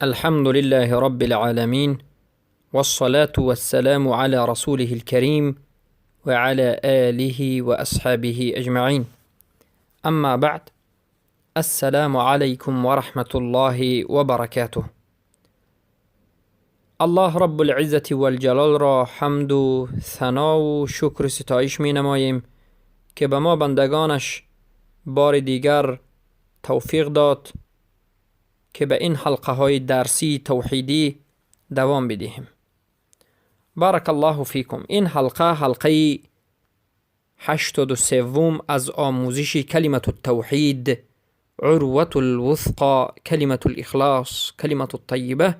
الحمد لله رب العالمين، والصلاة والسلام على رسوله الكريم وعلى آله وأصحابه أجمعين. أما بعد، السلام علیکم و رحمة الله و برکاته. الله رب العزة والجلال را حمد و ثنا و شکر و ستایش می نماییم که به ما بندگانش بار دیگر توفیق داد که به این حلقه های درسی توحیدی دوام بدهیم. بارک الله فیکم. این حلقه حلقه 83 از آموزش کلمة التوحید، عروة الوثقى، کلمة الاخلاص، کلمة الطیبه،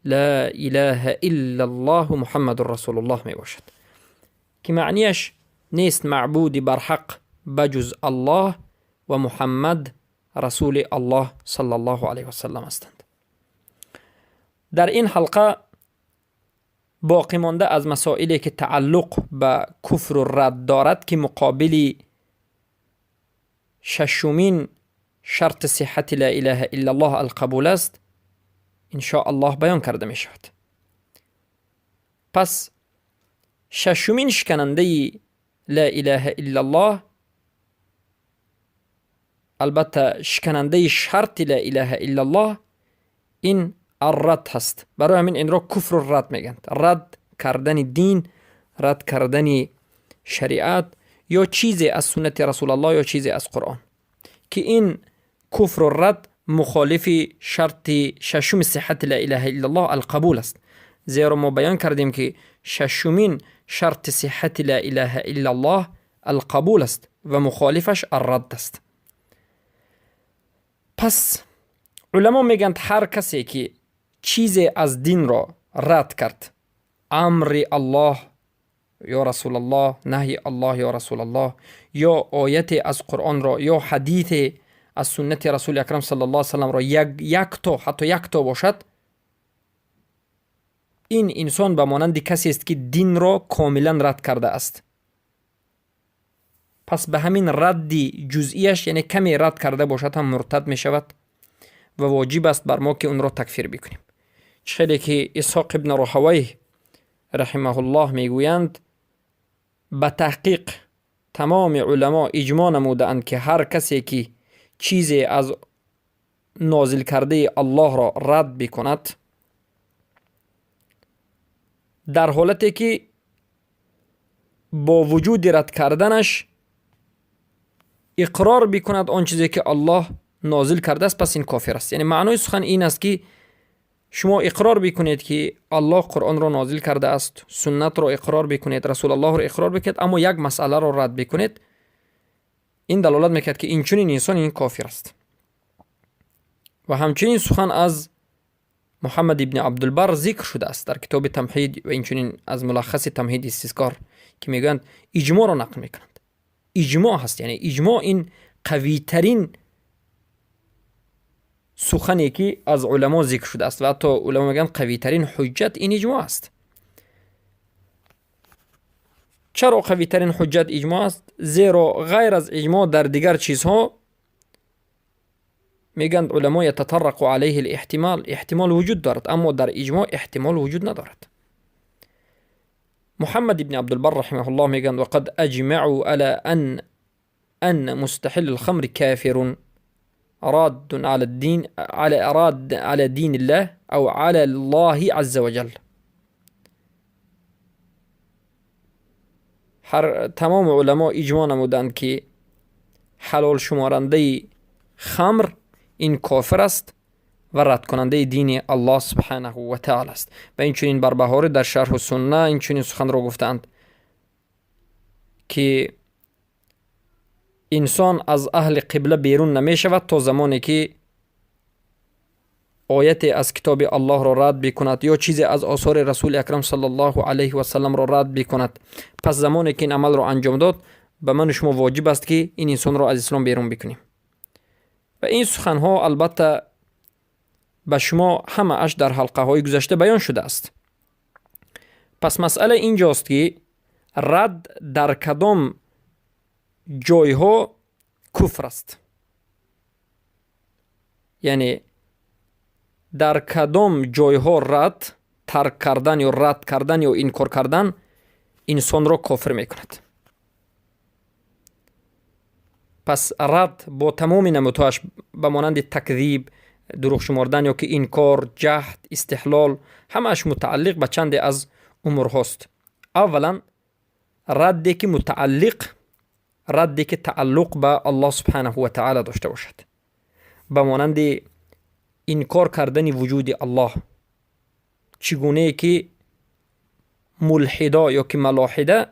لا اله الا الله محمد رسول الله می باشد که معنیش نیست معبودی برحق بجز الله و محمد رسول الله صلی الله علیه و سلم هستند. در این حلقه باقی مانده از مسائلی که تعلق به کفر و رد دارد که مقابل ششمین شرط صحت لا اله الا الله القبول است، ان شاء الله بیان کرده می شود. پس ششمین شکننده لا اله الا الله، البته شکننده شرط لا اله الا الله، این الرد هست. برای همین این را کفر و رد میگن. رد کردن دین، رد کردن شریعت یا چیزی از سنت رسول الله یا چیزی از قرآن، که این کفر و رد مخالف شرط ششم صحت لا اله الا الله القبول است. زیرا ما بیان کردیم که ششمین شرط صحت لا اله الا الله القبول است و مخالفش الرد است. پس علما میگند هر کسی که چیزی از دین را رد کرد، امر الله یا رسول الله، نهی الله یا رسول الله، یا آیت از قرآن را یا حدیث از سنت رسول اکرم صلی الله علیه وسلم را یک تا حتی یک تا باشد، این انسان به مانند کسی است که دین را کاملا رد کرده است. پس به همین رد جزئیش، یعنی کمی رد کرده باشد، هم مرتد می شود و واجب است بر ما که اون را تکفیر بکنیم. خیلی که اسحاق ابن راهویه رحمه الله میگویند به تحقیق تمام علما اجماع نمودند که هر کسی که چیزی از نازل کرده الله را رد بکند، در حالتی که با وجود رد کردنش اقرار بکند آن چیزی که الله نازل کرده است، پس این کافر است. یعنی معنای سخن این است که شما اقرار بکنید که الله قرآن را نازل کرده است، سنت را اقرار بکنید، رسول الله را اقرار بکنید، اما یک مسئله را رد بکنید، این دلالت میکرد که این چنین انسان این کافر است. و همچنین سخن از محمد ابن عبدالبر ذکر شده است در کتاب تمهید و اینچنین از ملخص تمهید استذکار که میگویند اجماع را نقل میکنند. اجماع هست، یعنی اجماع این قوی ترین سخنی که از علما ذکر شده است و حتی علما میگن قوی ترین حجت این اجماع است. چرا قوی ترین حجت اجماع است؟ زیرا غیر از اجماع در دیگر چیزها میگن علما یتطرق علیه الاحتمال، احتمال وجود دارد، اما در اجماع احتمال وجود ندارد. محمد بن عبدالبر رحمه الله میگن وقد اجمعوا على ان مستحل الخمر كافر راد على الدين، على راد على دين الله او على الله عز وجل. هر تمام علما اجماع نمودند که حلال شمارنده خمر این کافر است و رد کننده دین الله سبحانه و تعالی است. و این چنین بربهاری در شرح سنه این چنین سخن را گفتند که انسان از اهل قبله بیرون نمی شود تا زمانی که آیت از کتاب الله را رد بکند یا چیزی از آثار رسول اکرم صلی الله علیه و سلم را رد بکند. پس زمانی که این عمل را انجام داد، به من و شما واجب است که این انسان را از اسلام بیرون بکنیم. و این سخنها البته به شما همه اش در حلقه های گذشته بیان شده است. پس مسئله اینجاست که رد در کدام جایها کفر است. یعنی در کدام جایها رد، ترک کردن یا رد کردن یا انکار کردن انسان را کافر میکند. پس رد با تمام نمودهاش به مانند تکذیب، دروغ شمردن یا که انکار، جهد، استحلال، همش متعلق به چند از امورهاست. اولا ردی که متعلق، ردی که تعلق به الله سبحانه و تعالی داشته باشد، به مانند انکار کردن وجود الله، چگونه که ملحدا یا که ملاحده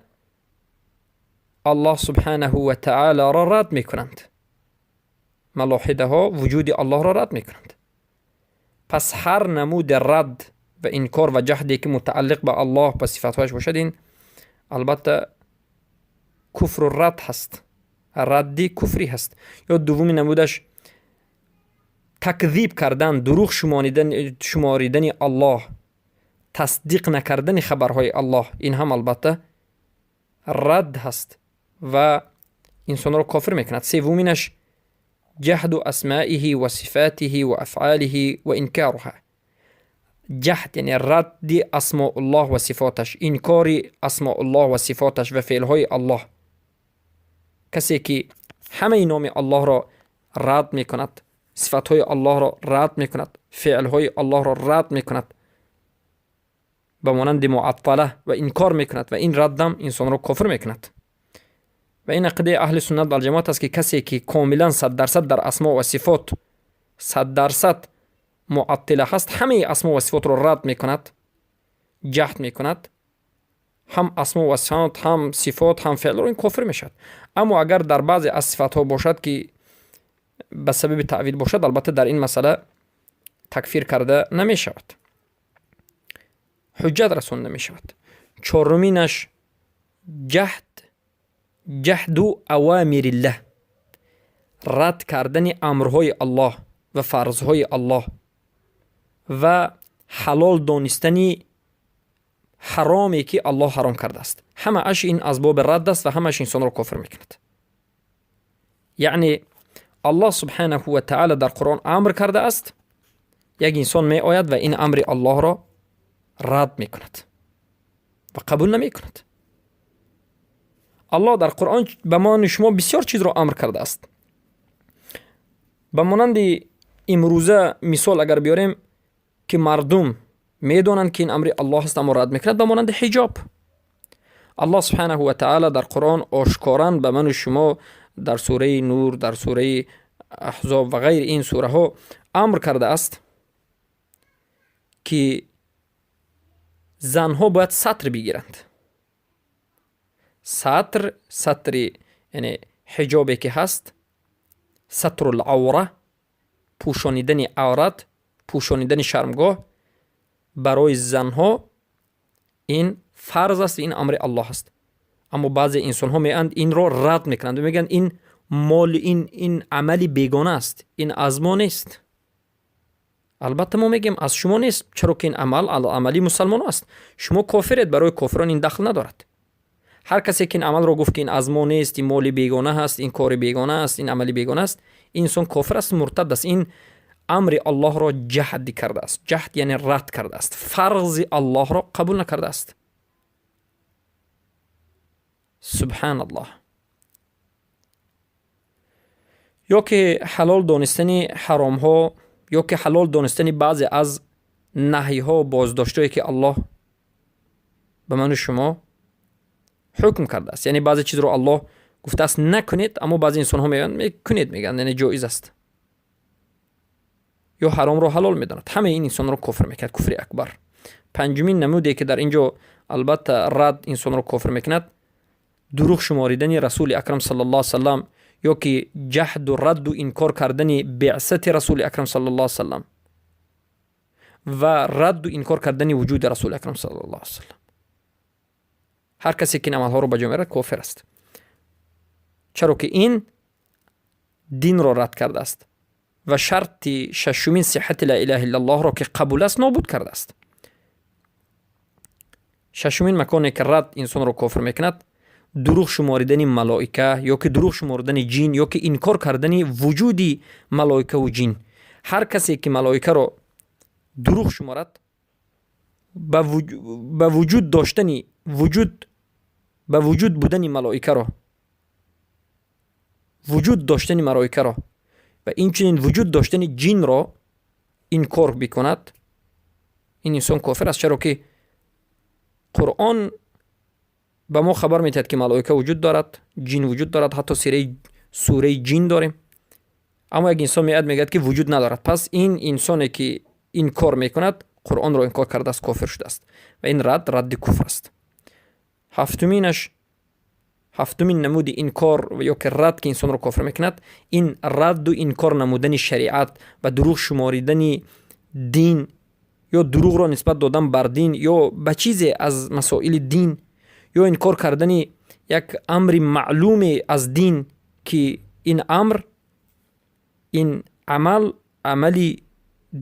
الله سبحانه و تعالی را رد میکنند. ملاحده ها وجود الله را رد میکنند. پس هر نمود رد و انکار و جهدی که متعلق به الله و صفاتهایش باشد، این البته کفر و رد هست، ردی کفری هست. یا دومی نمودش تکذیب کردن، دروغ شماریدن الله، تصدیق نکردن خبرهای الله، این هم البته رد هست و انسان را کافر میکند. سومینش جحد اسمائه و صفاته و افعاله و انکارها. جحد یعنی رد اسماء الله و صفاتش، انکار اسماء الله و صفاتش و فعلهای الله. کسی که همه نام الله را رد میکند، صفاتهای الله را رد میکند، فعلهای الله را رد میکند، به مانند معطله و انکار میکند و این ردم انسان را کافر میکند. و این عقیده اهل سنت و جماعت است که کسی که کاملا 100% در اسما و صفات 100% معطله هست، همه اسما و صفات را رد میکند، جحد میکند، هم اسما و صفات، هم صفات، هم فعل را، این کافر میشد. اما اگر در بعضی از صفات ها باشد که به سبب تعویل باشد، البته در این مسئله تکفیر کرده نمیشود، حجت رسانده نمیشود. چهارمینش جحد اوامر الله، رد کردن امرهای الله و فرضهای الله و حلال دانستن حرامی که الله حرام کرده است. همه اش این از باب رد است و همش انسان را کافر میکند. یعنی الله سبحانه و تعالی در قرآن امر کرده است، یک انسان می آید و این امر الله را رد میکند و قبول نمیکند. الله در قرآن به ما شما بسیار چیز را امر کرده است. به مانند امروزه مثال اگر بیاریم که مردم میدانند که این امر الله است اما رد میکند، به مانند حجاب. الله سبحانه و تعالی در قرآن آشکارا به من و شما در سوره نور، در سوره احزاب و غیر این سوره ها امر کرده است که زنها باید ستر بگیرند. ستر، ستر یعنی حجابی که هست، ستر العوره، پوشانیدن عورت، پوشانیدن شرمگاه برای زنها این فرض است، این امر الله است. اما بعضی انسان ها میاند این را رد میکنند و میگن این مال، این عمل بیگانه است، این از ما نیست. البته ما میگیم از شما نیست، چرا که این عمل عملی مسلمان است. شما کافرید، برای کافران این دخل ندارد. هر کسی که این عمل را گفت که این از ما نیست، این مال بیگانه هست، این کار بیگانه است، این عملی بیگانه است، این انسان کافر است، مرتد است. این امر الله را جحد کرده است. جحد یعنی رد کرده است، فرض الله را قبول نکرده است. سبحان الله. یا که حلال دانستن حرام ها، یا که حلال دانستن بعضی از نهی ها و بازداشتهایی که الله به من و شما حکم کرده است. یعنی بعضی چیز رو الله گفته است نکنید، اما بعضی انسان ها میگن میکنید، میگن یعنی جایز است، یا حرام رو حلال میداند. همه این انسان رو کفر میکند، کفر اکبر. پنجمین نمودی که در اینجا البته رد انسان رو کفر میکند، دروغ شماریدن رسول اکرم صلی الله علیه وسلم، یا که جحد و رد و انکار کردن بعثت رسول اکرم صلی الله علیه وسلم و رد و انکار کردن وجود رسول اکرم صلی الله علیه وسلم. هر کسی که این عملها رو به جا میاره کافر است، چرا که این دین را رد کرده است و شرط ششمین صحت لا اله الا الله را که قبول است نابود کرده است. ششمین مکانی که رد انسان را کافر میکند، دروغ شماریدن ملائکه یا که دروغ شماردن جین یا که انکار کردن وجود ملائکه و جین. هر کسی که ملائکه را دروغ شمارد، به وجود داشتنی وجود، به وجود بودن ملائکه را، وجود داشتن ملائکه را و اینچنین وجود داشتن جن را انکار بکند، این انسان کافر است. چرا که قرآن به ما خبر می‌دهد که ملائکه وجود دارد، جن وجود دارد، حتی سوره جن داریم. اما یک انسان میاد میگه که وجود ندارد، پس این انسانی که انکار میکند قرآن را انکار کرده است، کافر شده است و این رد کفر است. هفتمین نمود انکار یا که رد که انسان را کافر میکند، این رد و انکار نمودن شریعت و دروغ شماریدن دین یا دروغ را نسبت دادن بر دین یا به چیزی از مسائل دین یا انکار کردن یک امر معلوم از دین که این امر، این عمل، عملی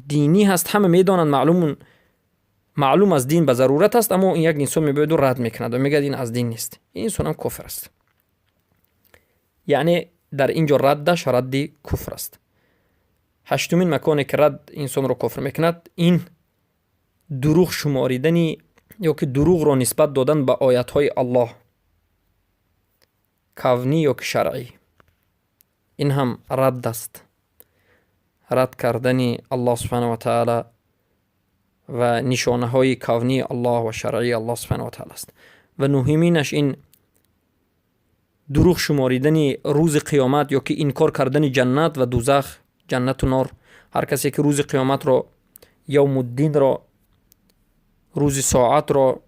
دینی هست، همه میدانند، معلوم از دین به ضرورت است، اما این یک انسان میباید و رد میکند و میگه این از دین نیست، این انسان هم کفر است. یعنی در اینجا ردش رد کفر است. هشتمین مکانی که رد انسان را کفر میکند، این دروغ شماریدن یا که دروغ را نسبت دادن به آیت های الله، کونی یا که شرعی، این هم رد است. رد کردن الله سبحانه و تعالی و نشانه های کونی الله و شرعی الله سبحانه و تعالی است. و نهمینش این دروغ شماریدن روز قیامت یا که انکار کردن جنت و دوزخ، جنت و نار. هر کسی که روز قیامت را، یوم الدین را، روز ساعت را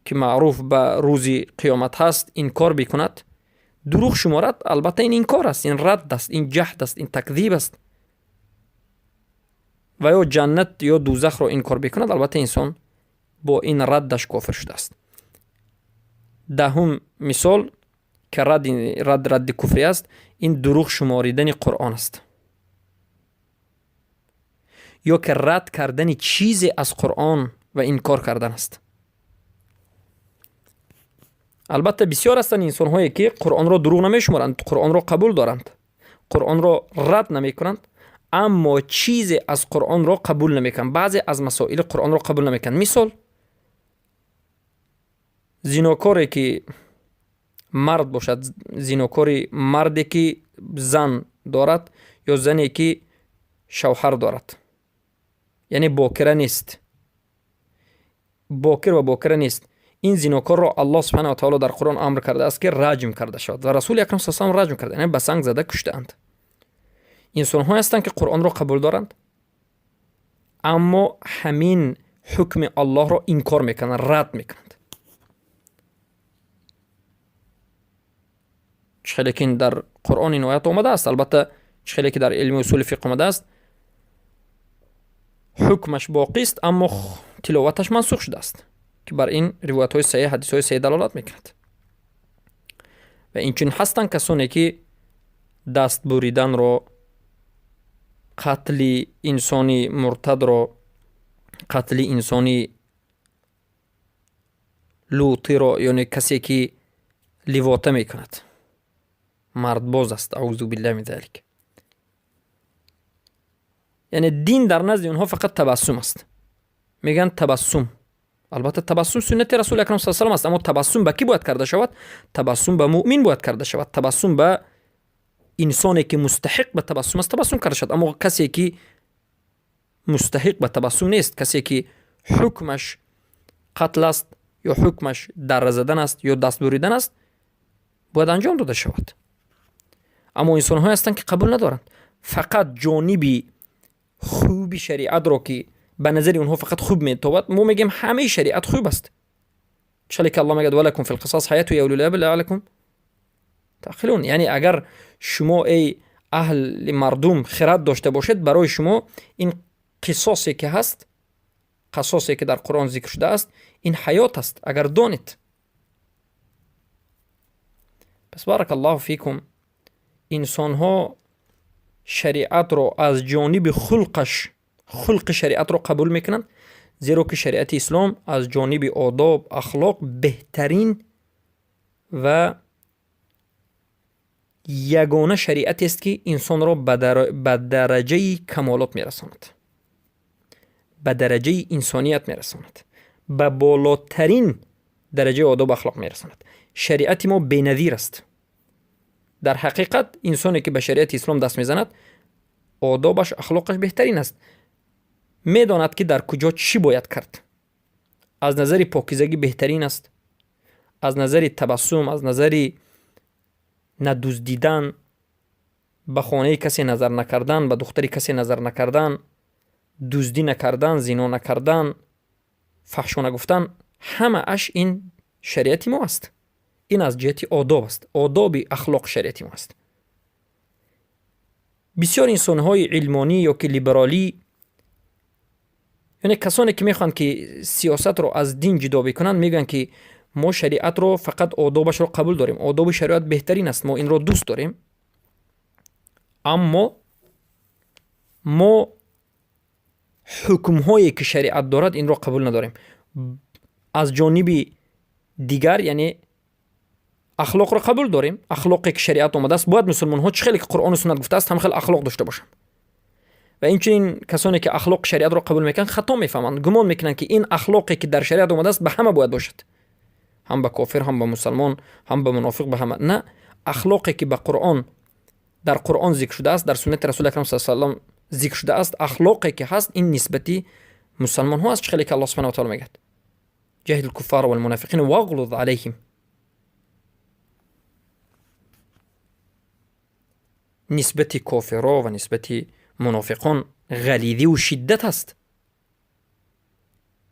که معروف به روز قیامت هست انکار بکند، دروغ شمارد، البته این انکار است، این رد است، این جحد است، این تکذیب است. و یا جنت یا دوزخ را انکار بکند، البته انسان با این ردش کافر شده است. دهم مثال که رد کفری است، این دروغ شماریدن قرآن است یا که رد کردن چیزی از قرآن و انکار کردن است. البته بسیار هستند انسان هایی که قرآن را دروغ نمیشمارند، قرآن را قبول دارند، قرآن را رد نمیکنند، اما چیزی از قرآن را قبول نمیکنند، بعضی از مسائل قرآن را قبول نمیکنند. مثال زیناکاری که مرد باشد، زیناکاری مردی که زن دارد یا زنی که شوهر دارد، یعنی باکره نیست، باکر و باکره نیست، این زیناکار را الله سبحانه و تعالی در قرآن امر کرده است که رجم کرده شود و رسول اکرم صلی الله علیه و آله رجم کرده، یعنی به سنگ زده کشتند. انسان ها هستند که قرآن را قبول دارند اما همین حکم الله را انکار میکنند، رد میکنند. چخیلی که در قرآن این آیت آمده است، البته چخیلی که در علم اصول فقه آمده است، حکمش باقی است اما تلاوتش منسوخ شده است که بر این روایت های صحیح، حدیث های صحیح دلالت میکند. و اینچنین هستند کسانی که دست بریدن را، قتل انسانی مرتد را، قتل انسانی لوطی را، یعنی کسی که لواطه میکند، مرد باز است، اعوذ بالله من ذلک. یعنی دین در نزد اونها فقط تبسم است، میگن تبسم. البته تبسم سنت رسول اکرم صلی الله علیه و آله است، اما تبسم به کی باید کرده شود؟ تبسم به مؤمن باید کرده شود، تبسم به انسانی که مستحق به تبسم است تبسم کرده شود. اما کسی که مستحق به تبسم نیست، کسی که حکمش قتل است یا حکمش در زدن است یا دست بریدن است، باید انجام داده شود. اما انسان های هستند که قبول ندارند، فقط جانبی خوب شریعت را که به نظر اونها فقط خوب میتابد، ما میگیم همه شریعت خوب است. چلی که الله میگه ولکم فی القصاص حیات یا اولی الالباب لعلکم تعقلون، یعنی اگر شما ای اهل مردم خرد داشته باشید، برای شما این قصاصی که هست، قصاصی که در قرآن ذکر شده است، این حیات است اگر دانید. پس بارک الله فیکم، انسان ها شریعت را از جانب خلقش، خلق شریعت را قبول میکنند، زیرا که شریعت اسلام از جانب آداب، اخلاق بهترین و یگانه شریعت است که انسان را به درجه کمالات میرساند. به درجه انسانیت میرساند، به بالاترین درجه آداب اخلاق میرساند. شریعت ما بی‌نظیر است. در حقیقت انسانی که به شریعت اسلام دست میزند آدابش اخلاقش بهترین است. میداند که در کجا چی باید کرد. از نظر پاکیزگی بهترین است، از نظر تبسم، از نظر ندزدیدن، به خانه کسی نظر نکردن، به دختر کسی نظر نکردن، دزدی نکردن، زنا نکردن، فحش نگفتن، همه اش این شریعت ما است. این از جهت آداب است، آداب اخلاق شریعت ما است. بسیار انسان‌های علمانی یا که لیبرالی، یعنی کسانی که میخوان که سیاست رو از دین جدا بکنن، میگن که ما شریعت رو فقط آدابش رو قبول داریم، آداب شریعت بهترین است، ما این رو دوست داریم، اما ما حکم‌هایی که شریعت دارد این رو قبول نداریم. از جانب دیگر یعنی اخلاق رو قبول داریم، اخلاقی که شریعت آمده است باید مسلمان ها چه خیلی که قرآن و سنت گفته است هم خیلی اخلاق داشته باشند. و اینچنین کسانی که اخلاق شریعت رو قبول میکنن خطا میفهمند، گمان میکنن که این اخلاقی که در شریعت آمده است به همه باید باشد، هم به کافر، هم به مسلمان، هم به منافق، به همه. نه، اخلاقی که به قرآن، در قرآن ذکر شده است، در سنت رسول اکرم صلی الله علیه و سلم ذکر شده است، اخلاقی که هست این نسبتی مسلمان ها است. چه خیلی که الله سبحانه و تعالی میگه جاهد الكفار والمنافقین واغلظ علیهم. نسبت کافرها و نسبت منافقان غلیظی و شدت است.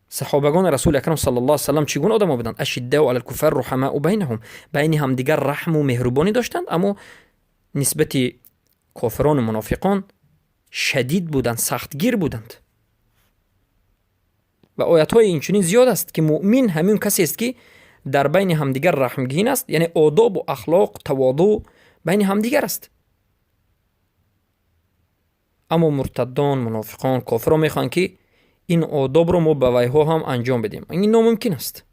صحابگان رسول اکرم صلی الله علیه و سلم چگونه آدم بودند؟ اشداء علی الکفار رحماء بینهم، بین همدیگر رحم و مهربانی داشتند، اما نسبت کافران و منافقان شدید بودند، سختگیر بودند. و آیت های اینچنین زیاد است که مؤمن همین کسی است که در بین همدیگر رحمگین است، یعنی آداب و اخلاق، تواضع بین همدیگر است. اما مرتدان، منافقان، کافران میخوان که این آداب رو ما به ویها هم انجام بدیم. این ناممکن است.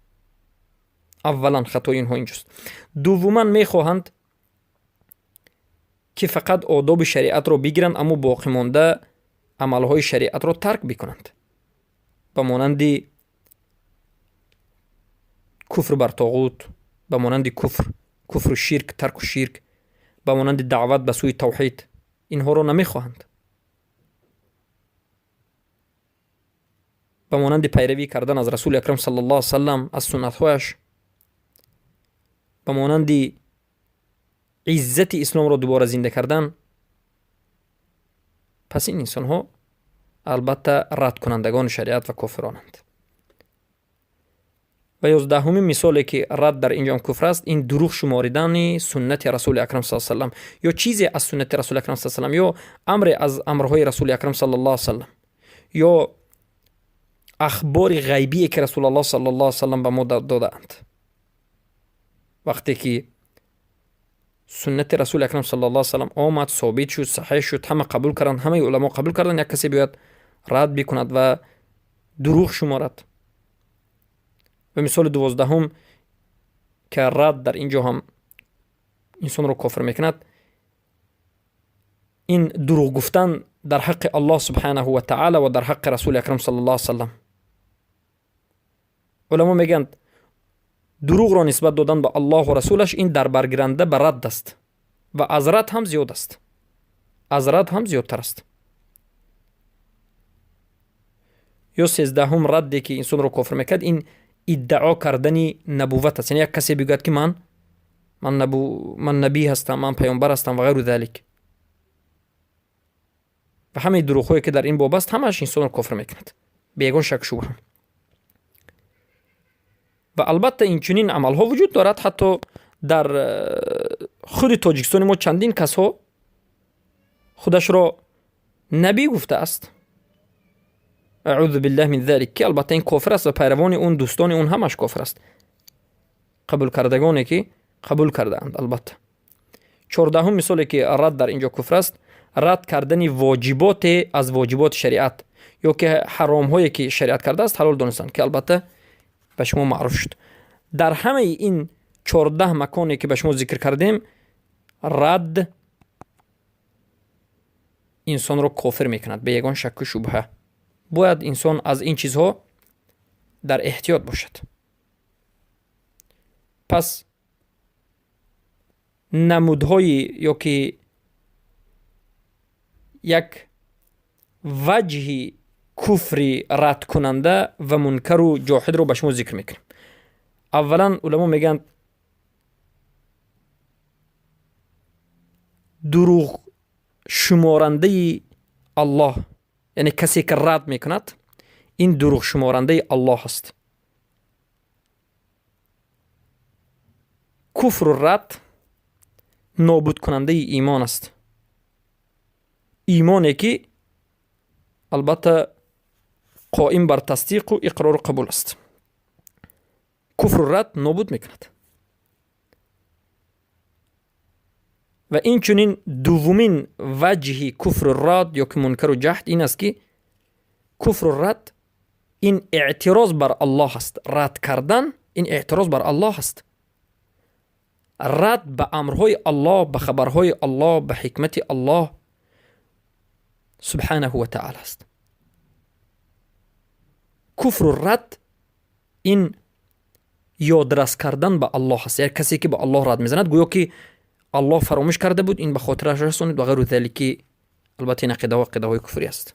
اولا خطای اینها اینجاست. دوما میخواهند که فقط آداب شریعت رو بگیرند اما باقی مانده عملهای شریعت رو ترک بکنند، به مانند کفر بر طاغوت، به مانند کفر و شرک، ترک و شرک، به مانند دعوت به سوی توحید. اینها رو نمیخواهند. به مانند پیروی کردن از رسول اکرم صلی الله علیه و سلم، از سنت‌هایش، به مانند عزت اسلام را دوباره زنده کردن. پس این انسان ها البته رد کنندگان شریعت و کافرانند. و 11مین مثالی که رد در اینجا کفر است، این دروغ شماردن سنت رسول اکرم صلی الله علیه و سلم یا چیزی از سنت رسول اکرم صلی الله علیه و سلم یا امر از امرهای رسول اکرم صلی الله علیه و سلم یا اخبار غیبی که رسول الله صلی الله علیه و سلم به ما دادند. وقتی که سنت رسول اکرم صلی الله علیه و سلم آمد، ثابت شد، صحیح شد، همه قبول کردند، همه علما قبول کردند، یک کسی بیاید رد بکند و دروغ شمارد. و مثال 12 که رد در اینجا هم انسان رو کافر میکند، این دروغ گفتن در حق الله سبحانه و تعالی و در حق رسول اکرم صلی الله علیه و سلم. علما میگن دروغ را نسبت دادن به الله و رسولش این در برگیرنده به رد است و از رد هم زیاد است، از رد هم زیادتر است. یا 13 ردی که انسان رو کافر میکرد، این ادعا کردن نبوت است. یعنی یک کسی بگوید که من نبی هستم، من پیامبر هستم و غیر ذلک، و همه دروغ‌هایی که در این باب است همش انسان رو کافر میکند به یگان شک شبهه. و البته این چنین عمل‌ها وجود دارد. حتی در خود تاجیکستان ما چندین کس‌ها خودش را نبی گفته است، اعوذ بالله من ذلک، که البته این کافر است و پیروان اون، دوستان اون همش کافر است، قبول کردگانی که قبول کرده اند. البته 14 مثالی که رد در اینجا کفر است، رد کردن واجبات از واجبات شریعت یا که حرام هایی که شریعت کرده است حلال دانستن، که البته به شما معروف شد. در همه این 14 مکانی که به شما ذکر کردیم، رد انسان رو کافر میکند به یگان شک و شبهه، باید انسان از این چیزها در احتیاط باشد. پس نمودهای یا که یک وجه کفری رد کننده و منکر و جاحد رو به شما ذکر میکنیم. اولا علما میگن دروغ شمارنده الله، یعنی کسی که رد میکند این دروغ شمارنده الله است. کفر و رد نابود کننده ایمان است، ایمانی که البته قائم بر تصدیق و اقرار و قبول است. کفر و رد نابود میکند. و این چنین دومین وجه کفر و رد یا که منکر و جحد این است که کفر و رد این اعتراض بر الله است. رد کردن این اعتراض بر الله است، رد به امرهای الله، به خبرهای الله، به حکمت الله سبحانه و تعالی است. کفر و رد این یادرس کردن به الله است. یعنی کسی که به الله رد میزند گویا که الله فراموش کرده بود، این به خاطرش رسوند و غیر ذلک. البته این عقیده و عقیده های کفری است.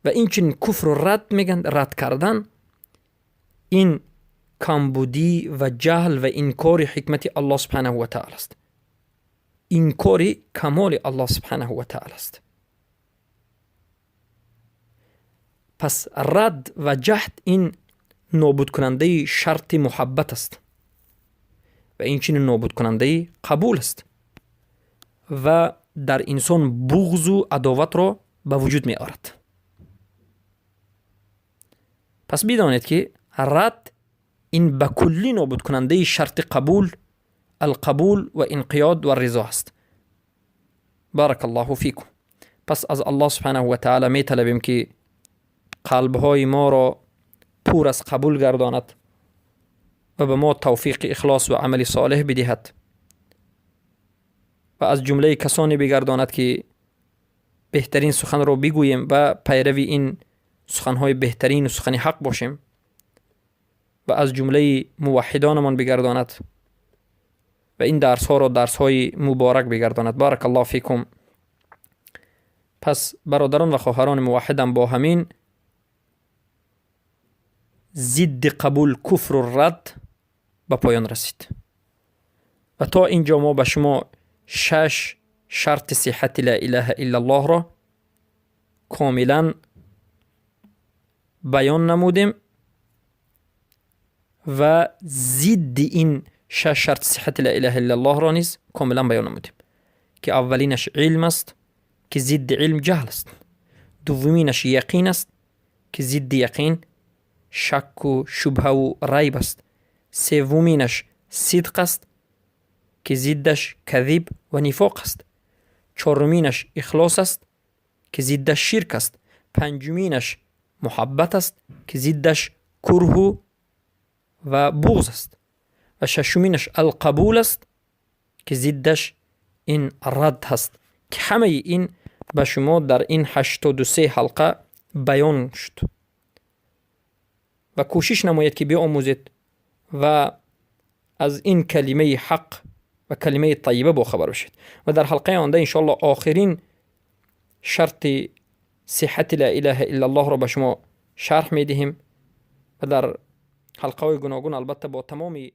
و این چنین کفر و رد میگن، رد کردن این کمبودی و جهل و انکار حکمت الله سبحانه و تعالی است، انکار کمال الله سبحانه و تعالی است. پس رد و جهد این نابود کننده شرط محبت است و این چنین نابود کننده قبول است و در انسان بغض و عداوت را به وجود می آورد. پس بدانید که رد این به کلی نابود کننده شرط قبول، القبول و انقیاد و رضا است. بارک الله فیکم. پس از الله سبحانه و تعالی می طلبیم که قلبهای ما را پر از قبول گرداند و به ما توفیق اخلاص و عمل صالح بدهد و از جمله کسانی بگرداند که بهترین سخن را بگوییم و پیروی این سخنهای بهترین و سخن حق باشیم و از جمله موحدانمان بگرداند و این درس ها را درس های مبارک بگرداند. بارک الله فیکم. پس برادران و خواهران موحدم، با همین ضد قبول کفر و رد به پایان رسید و تا اینجا ما به شما 6 شرط صحت لا اله الا الله را کاملا بیان نمودیم و ضد این 6 شرط صحت لا اله الا الله را نیز کاملا بیان نمودیم که اولینش علم است که ضد علم جهل است، دومینش یقین است که ضد یقین شک و شبهه و ریب است، سومینش صدق است که ضدش کذب و نفاق است، چهارمینش اخلاص است که ضدش شرک است، پنجمینش محبت است که ضدش کره و بغض است و ششمینش القبول است که ضدش این رد هست، که همه این به شما در این 83 حلقه بیان شد و کوشش نمایید که بیاموزید و از این کلمه حق و کلمه طیبه با خبر بشید. و در حلقه آینده انشاءالله آخرین شرط صحت لا اله الا الله را به شما شرح میدهیم و در حلقه های گوناگون البته با تمام